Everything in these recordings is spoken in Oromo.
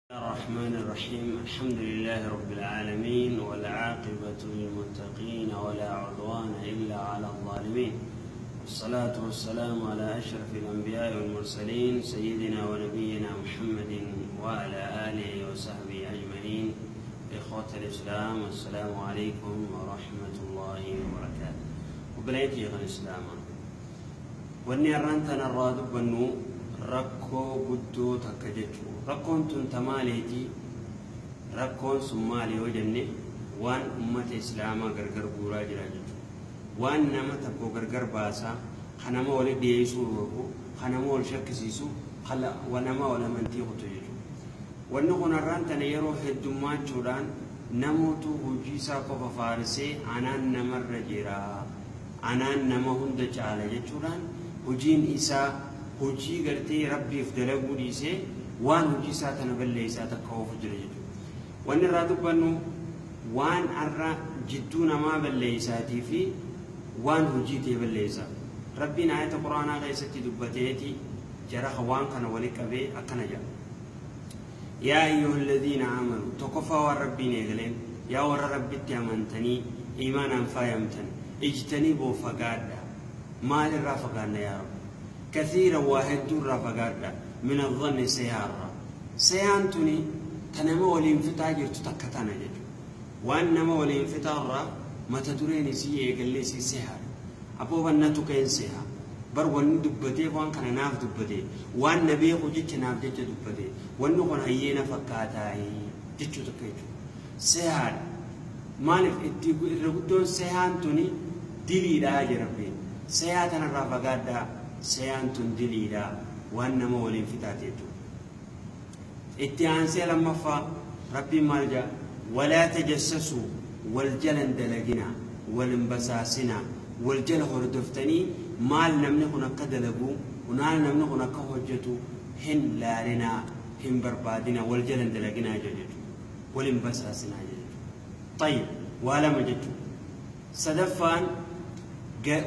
الرحمن الرحيم. الحمد لله رب العالمين، والعاقبة للمتقين، ولا عدوان إلا على الظالمين، والصلاة والسلام على أشرف الأنبياء والمرسلين، سيدنا ونبينا محمد وعلى آله وصحبه أجمعين. إخوة الإسلام، السلام عليكم ورحمة الله وبركاته. Obboleettii kan Islaamaa, wanni har'aan tanarraa dubbannu rakkoo guddoo takka jechuudha. Rakkoon tun tamaaleetii? Rakkoon sun maali yoo jenne, waan ummata Islaamaa gargar guuraa jira jechuudha. Waan nama tokko gargar baasaa, kan nama wali dhiyeessuu dhorku, kan nama wal shakkisiisu, kan nama wal amantii kutu jechuudha. Wanni kun har'aan tana yeroo heddummachuudhaan namootu hojii isaa qofa faarsee, anaan namarra jira, anaan nama hunda caala jechuudhaan, hojiin isaa hojii gartee Rabbiif dalaguu dhiisee waan hojii isaa tana balleessaa takka oofu jira jechuudha. Wanni irraa dubbannu waan har'a jidduu namaa balleessaatii fi waan hojii ta'e balleessaa. Rabbiin ayata Quraanaa keessatti dubbateeti jara waan kana wali qabee akkana jedha. يا أيها الذين آمنوا, tokkoffaa waan Rabbiin eegaleen, yaa warra Rabbitti amantanii iimaanaan faayamtan, اجتنبوا, fagaadha. Maal irraa fagaanna, yaa Rabbi? كثيرا, waa hedduu irraa fagaadha, من الظن, seyaarra. Seyaan tuni ta nama waliin fixaa jirtu takka tana jechuudha. Waan nama waliin fixaarraa mata dureen isii eegallee isii sehaadha. Aboo, bannatu keen seha. Bar wanni dubbateef waan kana naaf dubbatee, waan na beeku jecha naaf jecha dubbatee, wanni kun hayyeena fakkaataayii jechuu takka jechuudha. Sehaadha. Maaliif itti irra guddoon sehaan tuni diliidhaa jira Rabbiin. Sehaa tanarraa fagaadhaa, seyaan tun diliidhaa, waan nama waliin fixaate jechuudha. Itti aansee lammaffaa Rabbiin maal jedha? ولا تجسسوا, wal jalan dalaginaa, wal hin basaasinaa, wal jala hordoftanii maal namni kun akka dalagu, maal namni kun akka hojjetu hin laalinaa, hin barbaadinaa, wal jalan dalaginaa jechuudha. Wal hin basaasinaa jechuudha. طيب, waa lama jechuudha. Sadaffaan,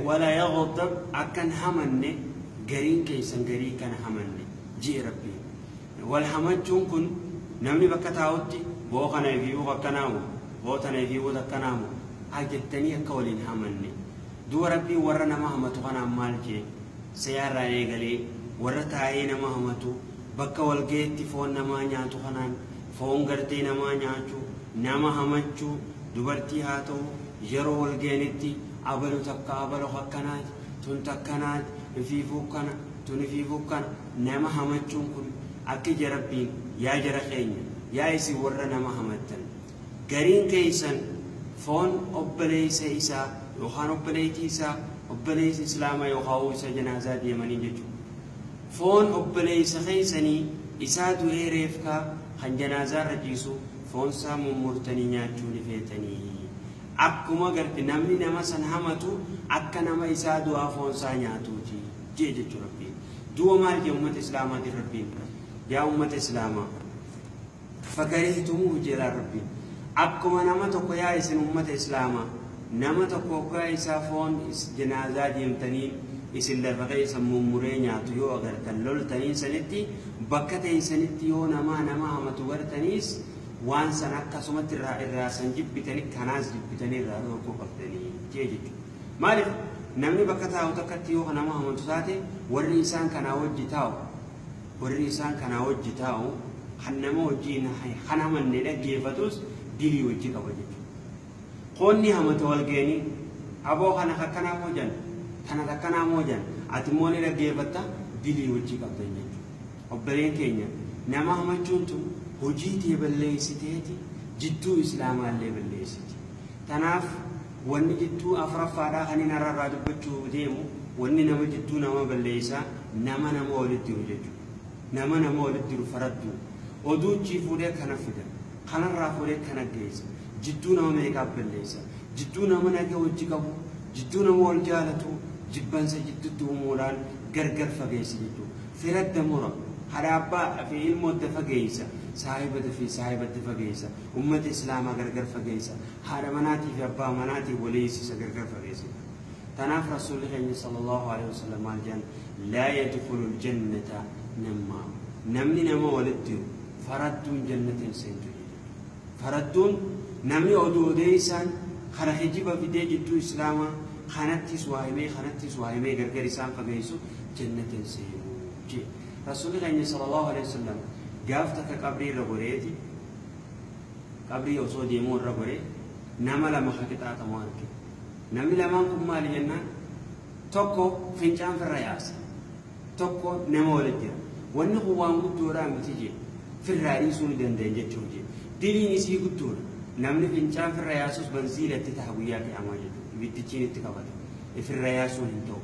ولا يغتب, akkan hamanne gariin keessan garii kana hamanne ji'e Rabbiin. Wal hamachuun kun namni bakka taa'utti boo kana ifiifuu akkanaamu, boo tana ifiifuu akkanaamu haa jettanii akka waliin hamanne. Du'a Rabbiin warra nama hamatu kanaan maal jee? Seyaarraa eegalee warra taa'ee nama hamatu, bakka walgaheetti foon namaa nyaatu kanaan, foon gartee namaa nyaachuu, nama hamachuu, dubartii haa ta'u, yeroo walgahanitti abalu takka abalu akkanaati, tun takkanaati, ifiifuu kana, tun ifiifuu kana, nama hamachuun kun akka ija Rabbiin, yaa jara keenya, yaa isin warra nama hamattan, gariin keessan foon obboleessa isaa yookaan obboleettii isaa, obboleessa Islaamaa yookaan isa janaazaa deemanii jechuudha. Foon obboleessa keessanii isaa du'ee reefkaa kan janaazaa irra ciisu foon isaa mummurtanii nyaachuu ni feetanii. Akkuma garte namni nama san hamatu akka nama isaa du'aa foon isaa nyaatuuti jee jechuudha Rabbiin. Du'a maal jee uummata Islaamaatiin Rabbiin? Yaa uummata Islaamaa, فكرهتموه jedha Rabbiin. Akkuma nama tokko, yaa isin uummata Islaamaa, nama tokko hoggaa isaa foon janaazaa deemtanii isin lafa keessa mummuree nyaatu yoo agartan loltanii sanitti, bakka teessanitti yoo namaa nama hamatu gartaniis, waan san akkasumatti irraa san jibbitanii kanaas jibbitanii irraa dhorkuu qabdanii jee jechuudha. Maaliif? Namni bakka taa'u takkatti yoo nama hamatu taate, warri isaan kanaa wajji taa'u, warri isaan kanaa wajji taa'u kan nama wajjiin kan hamanne dhaggeeffatus dilii wajji qaba jechuudha. Qoonni hamata wal geenii, aboo kana akkanaa moo jan, kana akkanaa moo jan, ati immoo ni dhaggeeffatta, dilii wajji qabdan jechuudha. Obboleen keenya, nama hamachuun tun hojii tee balleessiteeti jidduu Islaamaallee balleessiti. Tanaaf wanni jidduu afuraffaadhaa kan inni har'arraa dubbachuu deemu, wanni nama jidduu nama balleessaa, nama nama walitti jiru jechuudha. Nama nama walitti jiru faradduu. Oduuchii fuudhee kana fida. Kanarraa fuudhee kana geessa. Jidduu nama meeqaaf balleessa. Jidduu nama nagaa wajji qabu, jidduu nama wal jaalatu, jibbansa jidduutti uumuudhaan gargar fageessa jechuudha. Firadda mura. Haadha abbaa fi ilmootti fageessa. Saahibata fi saahibatti fageessa. Ummata Islaamaa gargar fageessa. Haadha manaatii fi abbaa manaatii waliisisa gargar fageessa. Tanaaf Rasuulli keenya صلى الله عليه وسلم maal jedhan? لا يدخل الجنة نمام. Namni nama walitti jiru Faradduun jannata hin seentu jechuudha. Faradduun namni oduu odeessaan kara hijiba fidee jidduu islaamaa kanattis waa himee kanattis waa himee gargar isaan fageessu jannata hin seenu jee. Rasuulli keenya sallallahu alaihi wasallam gaaf takka qabrii irra goreeti, qabrii osoo deemuu irra goree nama lama ka qixaaxamu arge. Namni lamaan kun maali jennaan, tokko fincaan firra yaasa, tokko nama walit jira. Wanni kun waan guddoodhaa miti jee, firraa dhiisuu ni danda'an jechuuf jee. Diliin isii guddoodha. Namni fincaan firra yaasus banziila itti taha guyyaa qiyaamaa jechuudha. Ibiddichiin itti qabata. Firra yaasuun hin ta'u.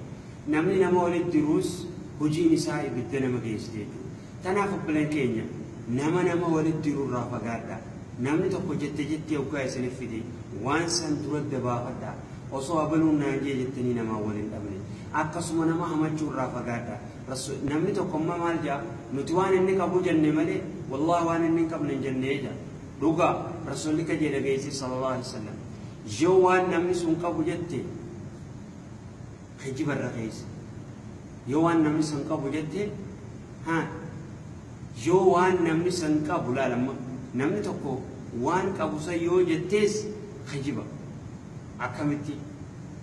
Namni nama walit diruus hojiin isaa ibidda nama geessite jechuudha. Tanaaf obboleen keenya, nama nama walit diru irraa fagaadhaa. Namni tokko jette jettee hoggaa isinif fide waan san dura dabaafadhaa. Osoo abaluun naan jee jettanii namaan wal hin dhabne. Akkasuma nama hamachuu irraa fagaadhaa. Namni tokko amma maal jaa, nuti waan inni qabu jenne malee wallahi waan inni hin qabne hin jennee jaa. Dhugaa Rasuulli ka jee dhageessee sallallahu alaihi wasallam, yoo waan namni sun qabu jette kijiba irra keessa. Yoo waan namni sun qabu jette, haa, yoo waan namni san qabu laalamma, namni tokko waan qabu san yoo jettees kijiba. Akkamitti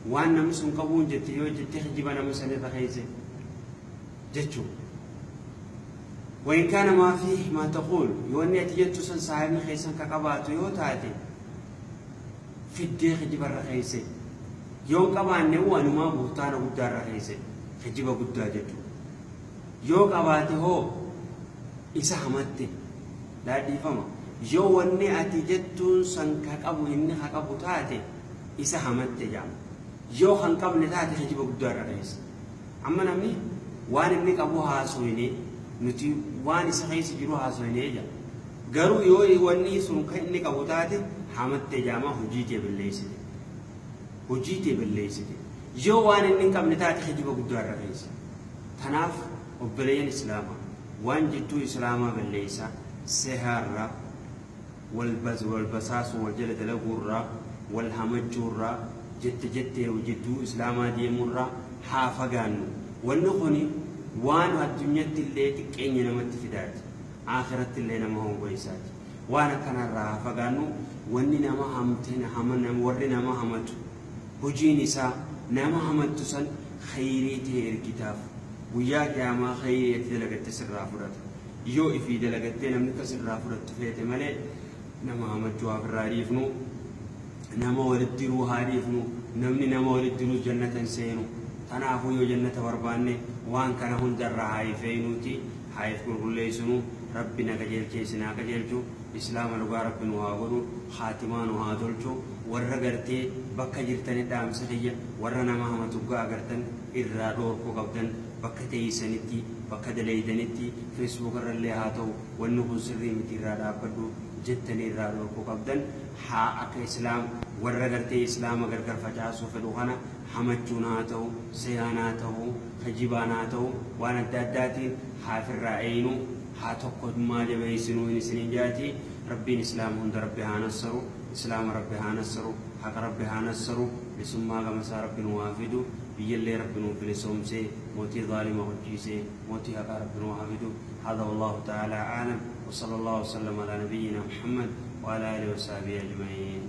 waan namni sun qabuun jette yoo jette kijiba nama san irra keesse jechuudha. وإن كان ما فيه ما تقول, yoo inni ati jettu san saahibni keessan ka qabaatu yoo taate fiddee kijiba irra keesse. Yoo qabaanne wanumaa buhtaana guddaa irra keesse, kijiba guddaa jechuudha. Yoo qabaate hoo isa hamatte laadhiifama. Yoo wanni ati jettuun san ka qabu inni ka qabu taate isa hamatte jaama. Yoo kan qabne taate kijiba guddaa irra keesse. Amma namni waan inni qabu haasoyne, nuti waan isa keessa jiru haasoyne jaa. Garuu yoo wanni sun kan inni qabu taate hamatte jaama, hojii tee balleessite. Hojii tee balleessite. Yoo waan inni hin qabne taate kijiba guddaa irra keesse. Tanaaf obboleeyyan islaamaa, waan jidduu islaamaa balleessaa sehaarraa, wal basaasuu, wal jala dalaguurraa, wal hamachuurraa, jette jettee jidduu islaamaa deemuurraa haa fagaannu. Wanni kuni waan addunyatti illee xiqqeenya namatti fidaati. Akhiratti illee nama hongoysaati. Waan akkanarraa haa fagaannu. Wanni nama hamte, warri nama hamatu hojiin isaa nama hamattu san khayrii ta'e ergitaaf. Guyyaa qiyaamaa khayrii itti dalagatte sirraa fudhata. Yoo ifii dalagattee namni akka sirraa fudhattu feete malee nama hamachuu haa ofirraa dhiifnu. Nama walitti diruu haa dhiifnu. Namni nama walitti diruus jannata hin seenu. Kanaafuu yoo jannata barbaanne waan kana hundarraa haa ifeeynuuti, haa if qulqulleessinu. Rabbi na qajeelchee isin haa qajeelchu. Islaama dhugaa Rabbi nu haa godhu, haatimaa nu haa tolchu. Warra gartee bakka jirtani dhaamsa kiyya, warra nama hamatu gaa agartan irraa dhoorkuu qabdan bakka teeysanitti, bakka daleeydanitti, Facebook irrallee haa ta'u, wanni kun sirrii miti irraa dhaabbadhu jettanii irraa dhoorkuu qabdan. Haa akka islaam warra gartee islaama gargar facaasuu fedhu kana hamachuun haa ta'u, seeyaan haa ta'u, kijibaan haa ta'u, waan adda addaatiin haa ofirraa eeynu, haa tokkummaa jabeessinuu in isiniin jaati. Rabbiin islaama hunda Rabbi haa nassaru, islaama Rabbi haa nassaru, haqa Rabbi haa nassaru, bilisummaa gamasaa Rabbi nu haa fidu, biyyallee Rabbi nuu bilisoomsee mootii zaalima hojjiisee mootii haqaa Rabbi nu haa fidu. هذا والله تعالى أعلم، وصلى الله وسلم على نبينا محمد وعلى آله وصحبه أجمعين.